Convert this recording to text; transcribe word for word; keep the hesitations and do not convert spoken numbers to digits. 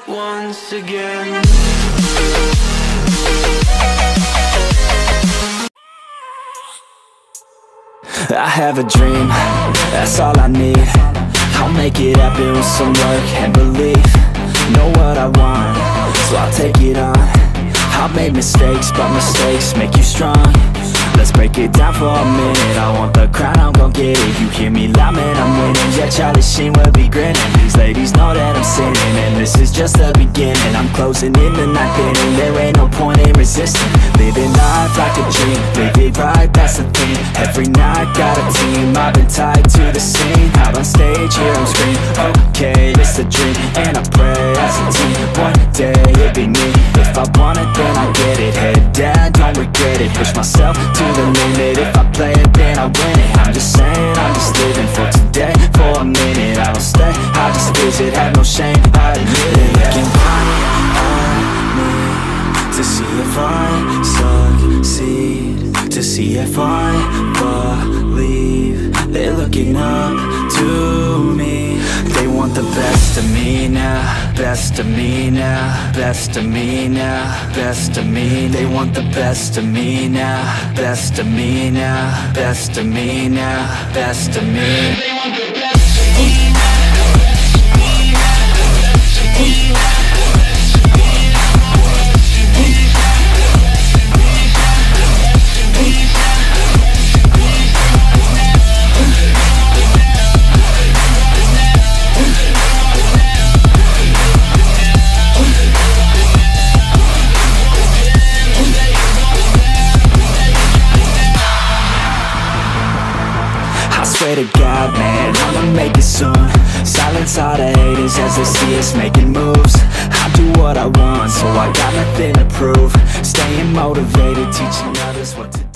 Once again. I have a dream, that's all I need. I'll make it happen with some work and belief. Know what I want, so I'll take it on. I've made mistakes, but mistakes make you strong. Let's break it down for a minute. I want the crown, I'm gon' get it. You hear me loud, man, I'm winning. Yeah, Charlie Sheen will be grinning. These ladies know that I'm sinning, and this is just the beginning. I'm closing in the night, and there ain't no point in resisting. Living life like a dream, live it right, that's the thing. Every night got a team, I've been tied to the scene. Out on stage, here I'm screaming. Okay, it's a dream, and I pray as a team. One day it'll be me. If I want it, then I get it. Head down, don't regret it. Push myself to the limit. If I play it, then I win it. I'm just saying, I'm just living for today, for a minute. I don't stay, I just visit. Have no shame, I admit it. Looking right at me to see if I succeed, to see if I believe. They're looking up to me. They want the best of me now, best of me now, best of me now, best of me. They want the best of me now, best of me now, best of me now, best of me. I swear to God, man, I'ma make it soon. Silence all the haters as they see us making moves. I do what I want, so I got nothing to prove. Staying motivated, teaching others what to